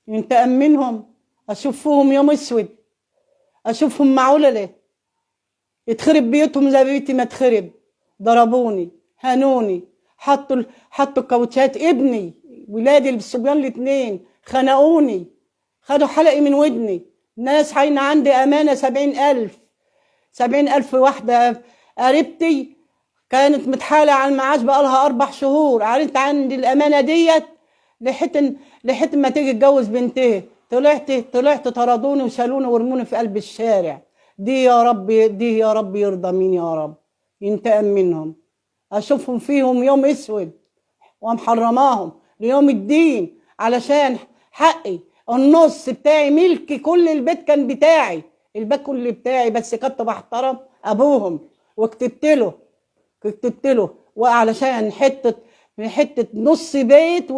ينتقم منهم. اشوفهم يوم اسود، اشوفهم معولة يتخرب بيوتهم زي بيتي ما تخرب. ضربوني، هانوني، حطوا الكاوتشات. ابني ولادي الصبيان الاثنين خنقوني، خدوا حلقي من ودني. ناس حين عندي امانه 70,000، 70,000. واحدة قريبتي كانت متحالة على المعاش بقالها 4 شهور، عرفت عندي الأمانة ديت لحت ما تيجي تجوز بنتها. طلعت طردوني وشالوني ورموني في قلب الشارع. دي يا رب، دي يا رب يرضى مين يا رب، ينتقم منهم. أشوفهم فيهم يوم أسود ومحرماهم ليوم الدين علشان حقي. النص بتاعي ملكي، كل البيت كان بتاعي، البيت كله بتاعي، بس كنت بحترم أبوهم وكتبت له، كتبت له وعلشان حتة نص بيت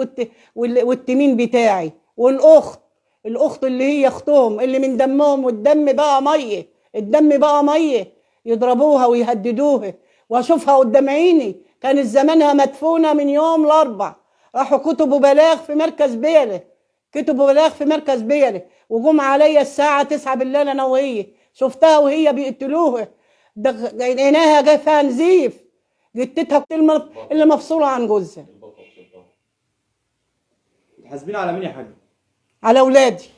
والتمين بتاعي. والأخت، الأخت اللي هي أختهم اللي من دمهم، والدم بقى مية، الدم بقى مية، يضربوها ويهددوها وأشوفها قدام عيني. كانت زمانها مدفونة من يوم الأربع. راحوا كتبوا بلاغ في مركز بيلة، كتبوا بلاغ في مركز بيلة، وجم عليا الساعة 9 بالليل أنا وهي، شفتها وهي بيقتلوها، عيناها جاي فيها نزيف، جتتها اللي مفصولة عن جوزها. حاسبين على مين يا حاج؟ على أولادي.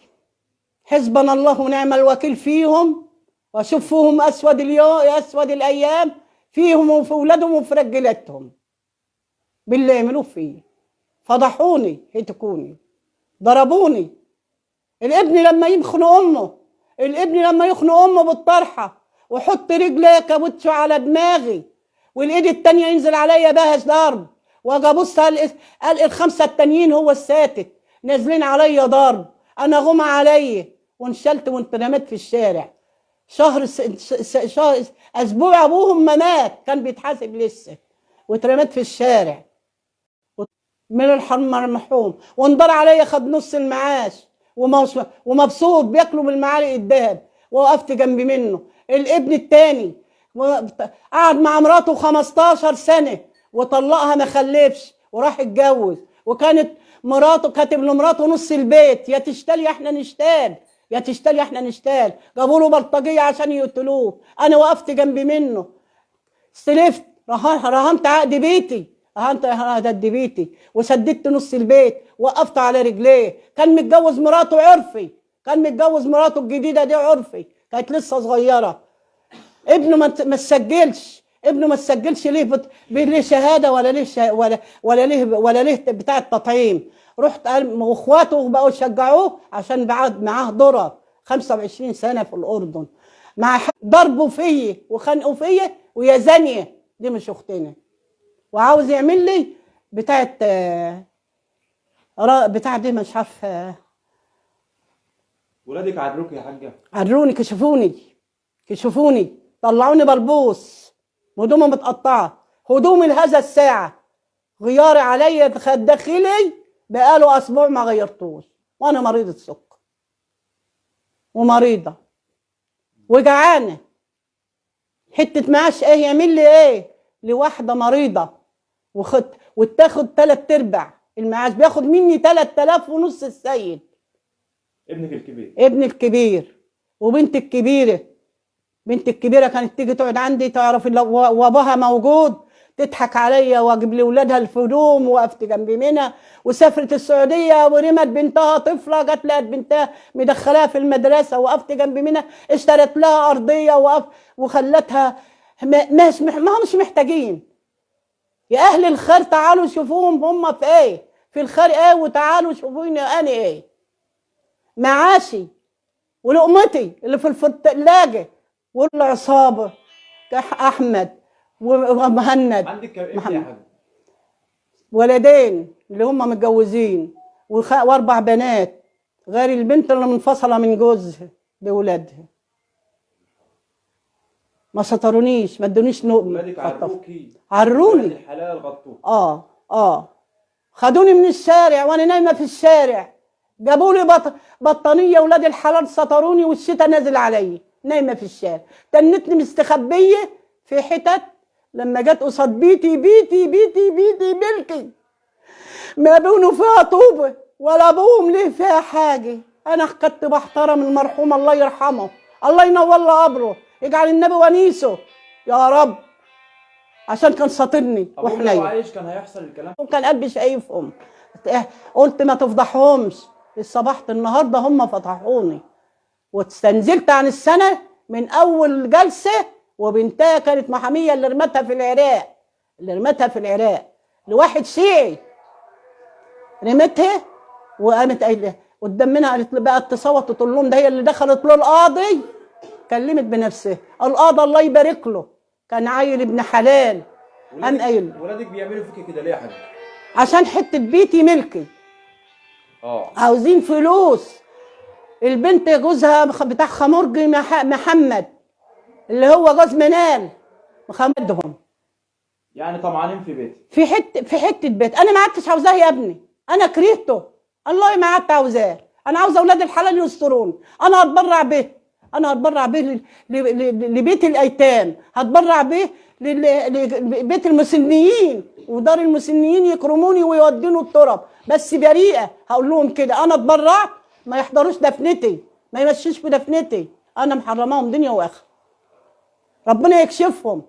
حسبنا الله ونعم الوكيل فيهم، وأشوف فيهم أسود اليوم، أسود الأيام فيهم وفي أولادهم وفي رجالتهم باللي يعملوه فيا. فضحوني، هتكوني، ضربوني. الابن لما يخنق أمه، الابن لما يخنق أمه بالطرحة وحط رجلي كابوتشو على دماغي والإيد التانية ينزل عليا بها ضرب، واجي ابص قال ال5 التانيين هو الساتت نازلين عليا ضرب، انا غمى عليا وانشلت وانت في الشارع. شهر شهر اسبوع ابوهم ما مات كان بيتحاسب لسه، واترمت في الشارع من المرحوم، وانضر عليا خد نص المعاش ومبسوط بياكلوا بالمعالق الذهب، ووقفت جنب منه. الابن التاني قعد مع مراته 15 سنة وطلقها ما خلفش وراح اتجوز، وكانت مراته كاتب لمراته نص البيت، يا تشتال يا احنا نشتال، يا تشتال يا احنا نشتال. جابوا له بلطجيه عشان يقتلوه، انا وقفت جنب منه، استلفت، رهنت عقد بيتي، رهنت عقد بيتي وسددت نص البيت، وقفت على رجليه. كان متجوز مراته عرفي، كان متجوز مراته الجديدة دي عرفي، كانت لسه صغيرة. ابنه ما تسجلش، ابنه ما تسجلش ليه ليه شهادة ولا ليه ولا ليه ولا ليه بتاع التطعيم. رحت واخواته بقوا يشجعوه عشان بعد معاه ضرر 25 سنة في الاردن، مع ضربوا فيا وخنقوا فيا، ويا زانية دي مش اختنا، وعاوز يعمل لي بتاعه بتاع دي مش عارفه. ولادك عروك يا حاجة؟ عروني، كشفوني، كشفوني، طلعوني بلبوس، هدومي متقطعه، هدومي لهذا الساعة غياري عليا داخلي بقاله اسبوع ما غيرتوش، وانا مريضه سكر ومريضه وجعانه. حتة معاش ايه يعمل لي ايه لواحدة مريضه وتاخد 3/4 المعاش، بياخد مني 3500 السيد. ابنك الكبير؟ ابني الكبير وبنت الكبيرة. بنت الكبيرة كانت تيجي تقعد عندي، تعرف لو واباها موجود تضحك عليا واجيب لاولادها الهدوم، وقفت جنب منها. وسافرت السعودية ورمت بنتها طفله، جت لقت بنتها مدخلاها في المدرسة، وقفت جنب منها، اشترت لها ارضية وقف وخلتها ما همش محتاجين. يا اهل الخير تعالوا شوفوهم هم في ايه، في الخير ايه، وتعالوا شوفوني انا ايه. معاشي ولقمتي اللي في الثلاجة والعصابه احمد ومهند. عندك كم ابن يا حاج؟ ولدين اللي هم متجوزين و4 بنات، غير البنت اللي منفصلة من جوزها بولادها. ما سترونيش، ما ادونيش نقمه. ولادك عروكي؟ عروني. الحلال غطوك. خدوني من الشارع وانا نايمة في الشارع، جابوا لي بطانيه، ولاد الحلال ستروني والشتا نازل عليا، نايمة في الشارع. تنتني مستخبيه في حتت، لما جت قصاد بيتي، بيتي بيتي بيتي ملكي ما بينه فيها طوبة، ولا ابوهم ليه فيها حاجة. انا كنت بحترم المرحوم الله يرحمه، الله ينور له قبره، يجعل النبي ونيسه يا رب، عشان كان ساطرني ابوك لو وحنين عايش كان هيحصل الكلام؟ وكان قلبي شايفهم. قلت ما تفضحهمش. الصباحت النهارده هم فضحوني، واستنزلت عن السنة من اول جلسه. وبنتها كانت محاميه اللي رمتها في العراق، اللي رمتها في العراق لواحد شيعي، رمتها وقامت قايله قدام منها، قالت بقت تصوت وتقول لهم ده هي اللي دخلت له القاضي، كلمت بنفسها القاضي الله يبارك له، كان عيل ابن حلال. قام قايل له ولادك بيعملوا فيك كده ليه يا حاج؟ عشان حتة بيتي ملكي، عاوزين فلوس. البنت جوزها بتاع خمرجي محمد اللي هو جوز منال مخمدهم، يعني طمعانين في بيتي، في حتة بيت انا ما عدتش عاوزاه يا ابني، انا كرهته الله ما عدت عاوزاه. انا عاوزه اولاد الحلال يسترون. انا هتبرع به، انا هتبرع به لبيت الايتام، هتبرع به لبيت المسنيين ودار المسنيين، يكرموني ويودوني التراب، بس بريئة. هقول لهم كده انا اتبرعت، ما يحضروش دفنتي، ما يمشيش في دفنتي، انا محرماهم دنيا واخره. ربنا يكشفهم،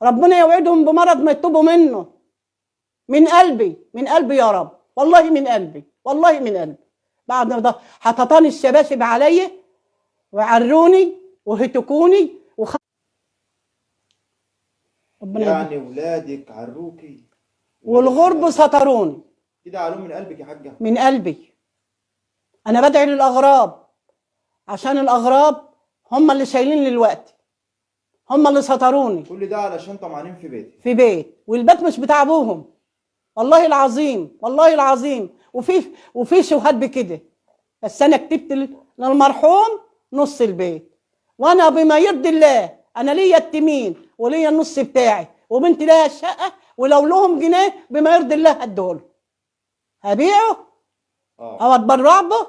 ربنا يوعدهم بمرض ما يتوبوا منه. من قلبي، من قلبي يا رب، والله من قلبي، والله من قلبي. بعد ما ده حططاني الشباشب عليا وعروني وهتكوني ربنا يعني ولادك عروكي والغرب ستروني كده، علوم من قلبك يا حاجة؟ من قلبي. انا بدعي للاغراب، عشان الاغراب هم اللي شايلين للوقت، هم اللي ستروني. كل ده علشان طمعانين في بيتي، في بيت، والبيت مش بتاع ابوهم، والله العظيم، والله العظيم. وفي شهاد بكده، بس انا كتبت للمرحوم نص البيت، وانا بما يرضي الله انا ليا التمين وليا النص بتاعي، وبنتي لها الشقة، ولو لهم جنيه بما يرضي الله هديهولهم، هبيعه او اتبرع به،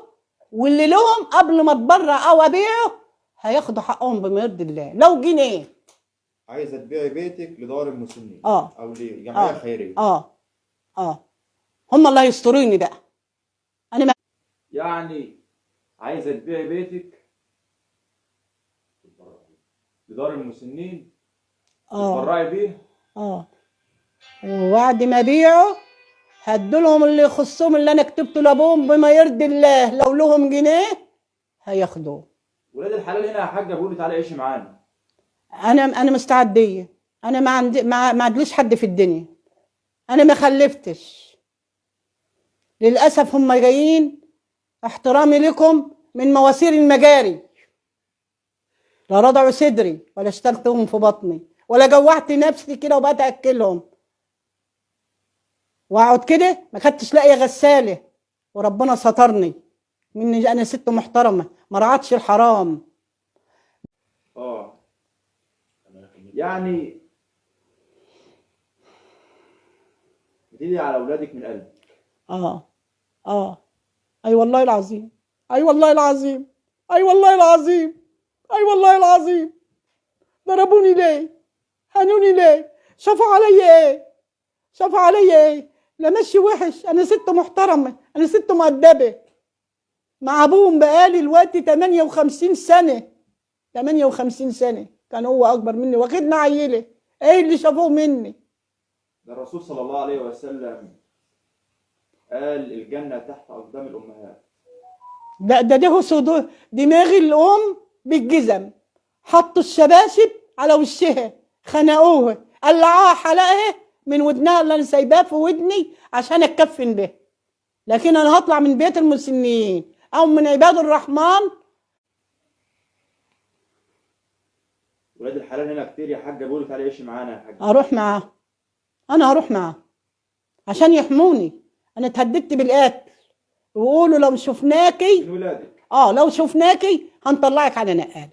واللي لهم قبل ما اتبرع او ابيعه هياخدوا حقهم بما يرضي الله لو جنيه. عايزه تبيعي بيتك لدار المسنين او لجمعية خيرية. هم اللي هيستروني بقى. انا ما يعني عايزه تبيعي بيتك لدار المسنين تتبرعي بيه؟ وبعد ما ابيعه هدولهم اللي يخصهم اللي انا كتبته لابوهم بما يرضي الله، لو لهم جنيه هياخدوه. ولاد الحلال هنا يا حاجة بيقولوا تعالي عيشي معانا. انا مستعديه، انا ما عندي، ما عندليش حد في الدنيا، انا ما خلفتش للاسف. هم جايين، احترامي لكم، من مواسير المجاري، لا رضعوا صدري ولا اشتلتهم في بطني ولا جوعت نفسي كده وبقيت اكلهم واقعد كده، ما كنتش لاقيه غسالة، وربنا سترني مني، انا ست محترمه ما رعتش الحرام. يعني بتدعي على اولادك من قلبك؟ اي والله العظيم، اي والله العظيم، اي والله العظيم، اي والله العظيم. ضربوني ليه؟ هانوني ليه؟ شافوا عليا ايه؟ شافوا عليا ايه؟ لا ماشي وحش، انا ست محترمه، انا ست مؤدبة. مع ابوهم بقالي الوقت 58 سنة، 58 سنة، كان هو اكبر مني واخدنا عيله. ايه اللي شافوه مني؟ ده الرسول صلى الله عليه وسلم قال الجنة تحت اقدام الامهات. ده صدور دماغ الام بالجزم، حطوا الشباشب على وشها، خنقوها، قلعوها حلقها من ودنها اللي انا سايباه في ودني عشان اتكفن به. لكن انا هطلع من بيت المسنين او من عباد الرحمن. ولاد الحلال هنا كتير يا حاجة بيقولوا تعالي عيشي معانا يا حاجة. اروح معاهم، انا هروح معاهم عشان يحموني. انا اتهددت بالقتل، ويقولوا لو شفناكي من ولادك، لو شفناكي هنطلعك على نقال.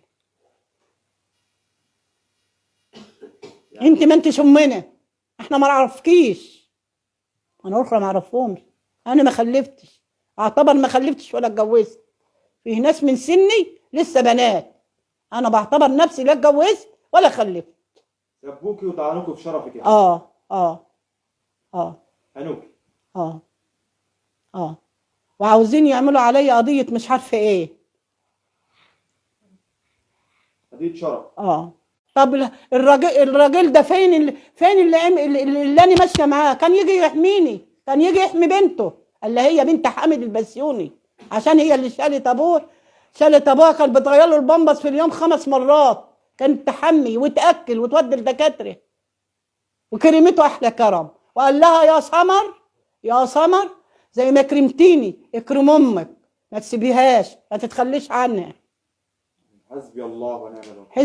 يعني انت ما انتش امنا، احنا ما نعرفكيش. انا اخرى ما اعرفهمش، انا ما خلفتش، اعتبر ما خلفتش ولا اتجوزت. في ناس من سني لسه بنات، انا بعتبر نفسي لا اتجوزت ولا خلفت. سبوكي وطعنوكي في شرفك يعني. هنوكي. وعاوزين يعملوا عليا قضية مش عارفه ايه. قضية شرف. طب الراجل ده فين فين اللي انا ماشية معاه؟ كان يجي يحميني، كان يجي يحمي بنته اللي هي بنت حامد البسيوني، عشان هي اللي شالت ابوه. شالت ابوها، كان بتغير له البامبس في اليوم 5 مرات، كانت تحمي وتاكل وتودي لدكاتره، وكرمته احلى كرم. وقال لها يا سمر يا سمر زي ما كرمتيني اكرم امك، ما تسيبيهاش، ما تتخليش عنها. حسبي الله ونعم الوكيل.